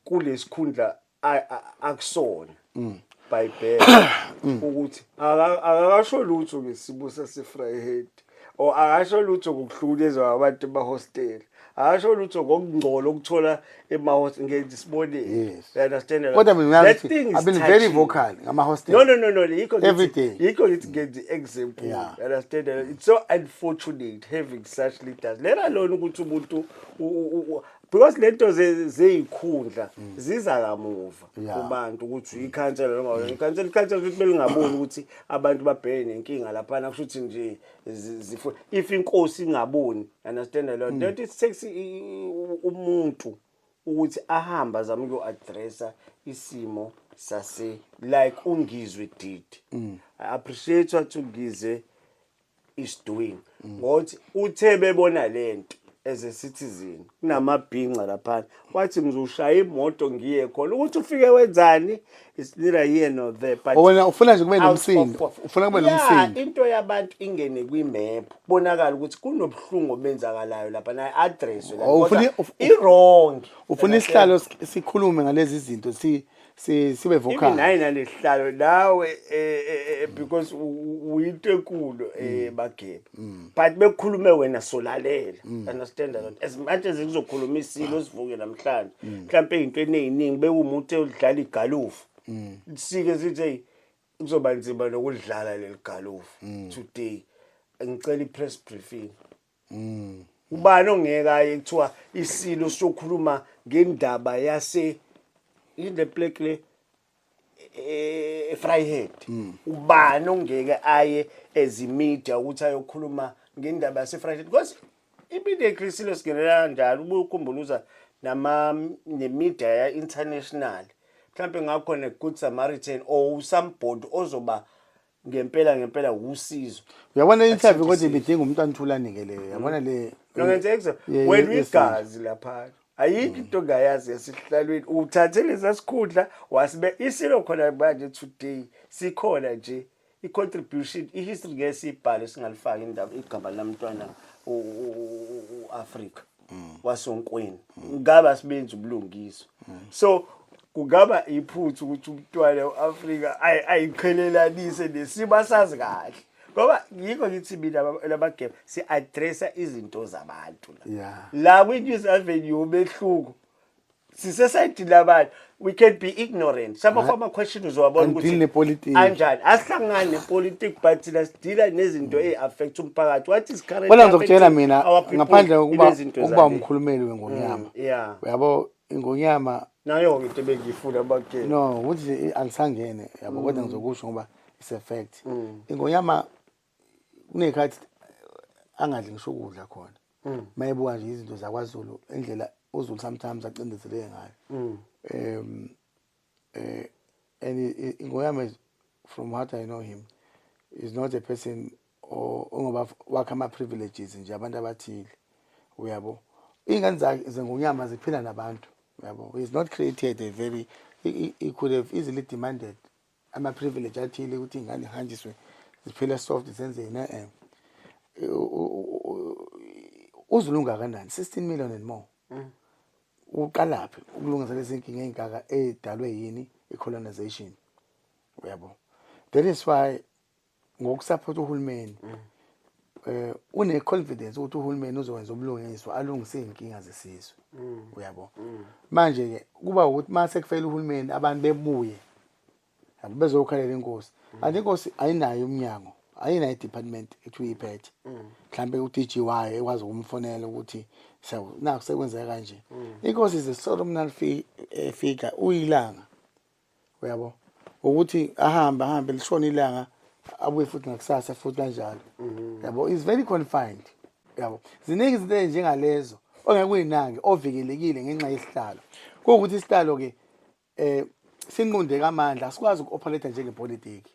kulesikhundla akusona by birth, ukuthi akakasho lutho ngesimo saseVryheid, or akasho lutho ngokuhlukunyezwa abantu emahostela, akasho lutho ngokungcola okuthola emahostela, ngenza isibonelo. You understand? Kodwa mina That ngiyazi thing is I've been very touching. vocal ngama-hostel. No, yikho Every day. Yikho ngithi ngenza example. You understand? It's so unfortunate having such leaders, let alone ukuthi umuntu because lento zeyikhundla ziza kamuva kubantu, ukuthi ikhansela noma wena ikhansela, ikhansela ukuthi belingaboni ukuthi abantu babheke nenkinga laphana, kusho ukuthi nje if inkosi ingaboni, understand a lot that it takes umuntu ukuthi ahambe azame ukuyo-addressa isimo sase like uNgizwe did. I appreciate what uNgizwe is doing, ngokuthi uthe bebona lento as a citizen kunamabhinca laphana, wathi ngizoshaya imoto ngiye khona, ukuthi ufike wenzani. It's neither here nor there, but Wena ufuna nje kube out nomsindo, ufuna kube Yeah, nomsindo. into yabantu ingene kwi-map, kubonakala ukuthi kunobuhlungu obenzakalayo lapha, naye address la. Oh, Kodwa i-wrong. Ufuna isihlalo sikhulume ngalezi zinto, sibe Even vocal. naye nalesihlalo nawe, because uyinto enkulu, Mageba, but bekukhulume wena solalela, understand that as much as kuzokhuluma isilo sivuke namhlanje, mhlawumbe ey'ntweni ey'ningi bewumuntu odlala igalufu, sike sithi, hey, kuzoba nzima nokudlala leli galufu today, ngicela i-press briefing. Ubani ongeke aye kuthiwa isilo sokhuluma ngendaba yase ile plek le eVryheid? Ubani ongeke aye as media ukuthi ayokhuluma ngendaba yase Vryheid? Because immediately isilo singenela kanjalo, ubuye ukhumbula nama ne-media ya international, mhlawumbe ngakhona Good Samaritan or somebody ozoba ngempela ngempela usizo. Uyabona, i-interview kodwa Athinte. ibidinga umntwana Thulani-ke leyo, yabona le. Nongenze wena uyigazi lapha, ayikho into ongayazi yasihlalweni. Uthathe lesa sikhundla wasibe isilo khona manje. Today sikhona nje i-contribution, i-history ngeke siyibhale singalifaki indaba igama lamntwana u-Afrika wasonkweni. Ngaba sibenza ubulungiswa, so kungaba iphutha ukuthi umntwana u-Afrika ayiqhelelanise nesimo asazi kahle, ngoba yikho ngithi mina labageba si-addressa izinto zabantu la. La kwi-News Avenue umehluko sisesayidini labantu. We can be ignorant, some of ama questions uzowabona Angideal ukuthi nepolitiki. anjani. Asihlangani nepolitiki, but thina sidila nezinto ey'affect umphakathi, what is currently Kodwa ngizokutshela affecting mina, our people, ngaphandle kokuba ilezinto ukuba zale. umkhulumeli wengonyama, Yeah. uyabo, ingonyama Nayo-ke into ebengiyifuna, Mageba. No, ukuthi nje angisangene, yabo, kodwa ngizokusho ngoba it's a fact. Ingonyama kuney'khathi angadli ngisho ukudla khona mayebuka nje izinto zakwaZulu, indlela uZulu sometimes acindezeleke ngayo. And ingonyama is, from what I know him, is not a person ongoba wakha ama-privileges nje abantu abathile, uyabo. Iy'ngane zakhe zengonyama ziphila nabantu, uyabo. He's not created a very he could have easily demanded ama-privilege athile ukuthi iy'ngane ihanjiswe ziphile soft, zenzeni. E-e, uZulu ungakanani? 16 million and more. Uqalaphi ukulungisa lezi nkinga ey'ngaka ey'dalwe yini? I-colonization, uyabo. That is why ngokusupport uhulumeni, une-confidence ukuthi uhulumeni uzokwenza ubulungiswa, alungise iy'nkinga zesizwe, uyabo. Manje-ke kuba ukuthi uma sekufela uhulumeni, abantu bebuye, yabo, bezokhalela inkosi, kanti inkosi ayinayo umnyango, ayinayo i-department ethi uyiphethe, mhlambe u-DG wayo ekwazi ukumfonela ukuthi naku sekwenzeka kanje. Inkosi is a solemn figure, uyilanga, uyabo, ukuthi ahambe ahambe lishone ilanga, abuye futhi ngakusasa futhi kanjalo, yabo. Is very confined, yabo. Ziningi izinto ezinjengalezo ongeke uyinake, ovikelekile ngenxa yesihlalo. Kuwukuthi isihlalo ke sinqunde kamandla, asikwazi uku-operate njengepolitiki.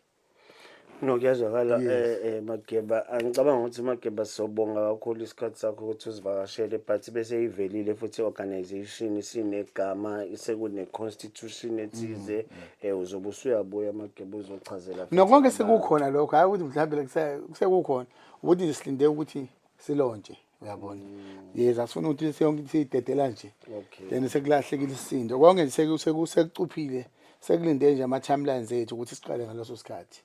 No, kuyazwakala. Yes. Mageba, angicabanga ukuthi, Mageba, sobonga kakhulu isikhathi sakho ukuthi usivakashele, but bese ivelile futhi organization isinegama, sekune constitution ethize. Uzobe usuyabuya, Mageba, uzochazela futhi No, konke abantu. sekukhona lokho, hayi ukuthi mhlawumbe kusekukhona ukuthi nje silinde ukuthi silaunche, uyabona. Yes, asifuna ukuthi siyonke siyidedela nje, then sekulahlekile isisindo konke nje, sekucuphile, sekulinde nje ama-timelines ethu ukuthi siqale ngaleso sikhathi.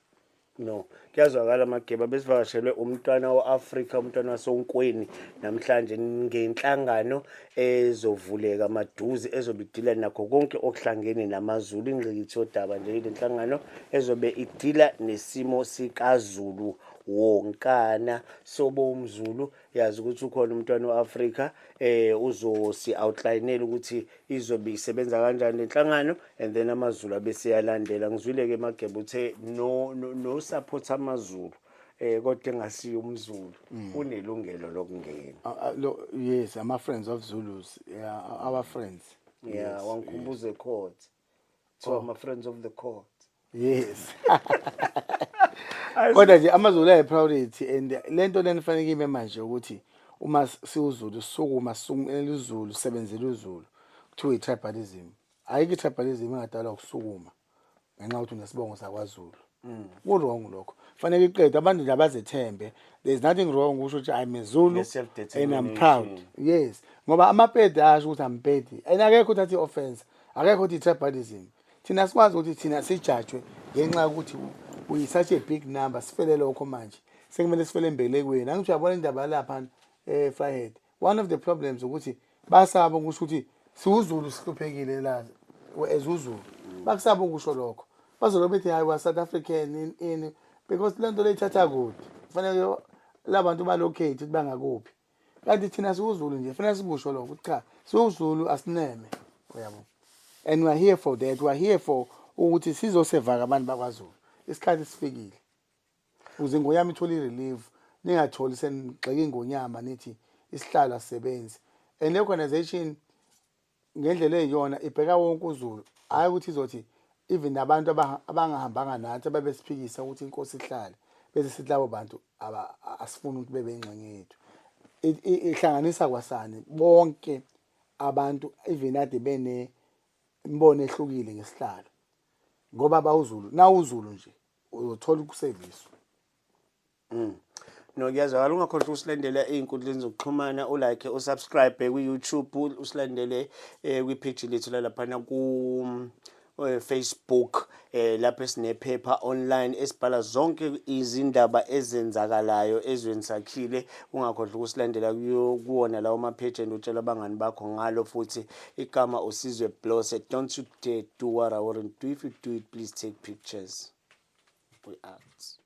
No, kuyazwakala, Mageba. Besivakashelwe umntwana wa-Afrika, umntwana wasonkweni namhlanje ngenhlangano ezovuleka maduze, ezobe idila nakho konke okuhlangene namaZulu. Ingqikithi yodaba nje ile nhlangano ezobe idila nesimo sikaZulu wonkana. Sobo umZulu yazi ukuthi ukhona umntwana we-Afrika, uzosi outlinela ukuthi izobe isebenza kanjani lenhlangano, and then amaZulu abese yalandela. Ngizwile ke, Mageba, uthe no support amaZulu, kodwa engasiyo umZulu unelungelo lokungena. Yes, ama-Friends of Zulus, yeah, our friends. Yeah. Yes. Wangikhumbuza ecourt, so ama Friends of the Court. Yes, kodwa nje amaZulu ayi-priority, and lento lena fanele ime manje ukuthi uma siwuZulu sisukuma, sisukumela uZulu, sisebenzela uZulu, kuthiwa i-tribalism. Ayikho i-tribalism engadalwa ukusukuma. Ngenxa yokuthi unesibongo sakwaZulu, ku-wrong lokho. Fanele iqede, abantu nje abazethembe. There's nothing wrong ukusho ukuthi I'm a Zulu and I'm proud. Yes, ngoba amaPedi asho ukuthi I'm Pedi and akekho uthatha i-offense, akekho uthi i-tribalism. Thina sikwazi ukuthi thina sijajwe ngenxa yokuthi we such a big number. Sifele lokho manje, sekumele sifele embelekweni. Angithi uyabona indaba lapha Vryheid, one of the problems ukuthi basaba ukusho ukuthi siwuZulu, sihluphekile la as uZulu. Bakusaba ukusho lokho, bazolobe bethi hayi, wa South African in because le nto leyithatha kude. Kufanele labantu balocate ukuthi bangakuphi, kanti thina siwuZulu nje. Kufanele sikusho lokho ukuthi cha, siwuZulu, asineme, uyabo. And we are here for that. We are here for ukuthi sizosevaka abantu bakwaZulu. Isikhathi sifikile ukuze ingonyama ithole i-relief, ningatholi senigxeka ingonyama nithi isihlalo asisebenzi. And le organization ngendlela eyiyona ibheka wonke uZulu, hhayi ukuthi izothi even nabantu abangahambanga nathi, ababesiphikisa ukuthi inkosi ihlale, bese sithi labo bantu asifuni ukuthi bebe ingxenye yethu. Ihlanganisa kwasani bonke abantu, even ade bene imibono ehlukile ngesihlalo, ngoba bawuZulu nawuZulu nje uzothola ukuseviswa. No, kuyazwakala. Ungakhohlwa ukusilandela ey'nkundleni zokuxhumana, ulike, usubscribe kwi-YouTube, usilandele kwipage lethu lalaphana ku Facebook, lapho esinephepha online esibhala zonke izindaba ezenzakalayo ezweni sakhile. Ungakhohlwa ukusilandela kuwona lawo ma-page and utshela abangani bakho ngalo futhi. Igama uSizwe Blose. Don't you dare do what I wouldn't do. If you do it, please take pictures. We out.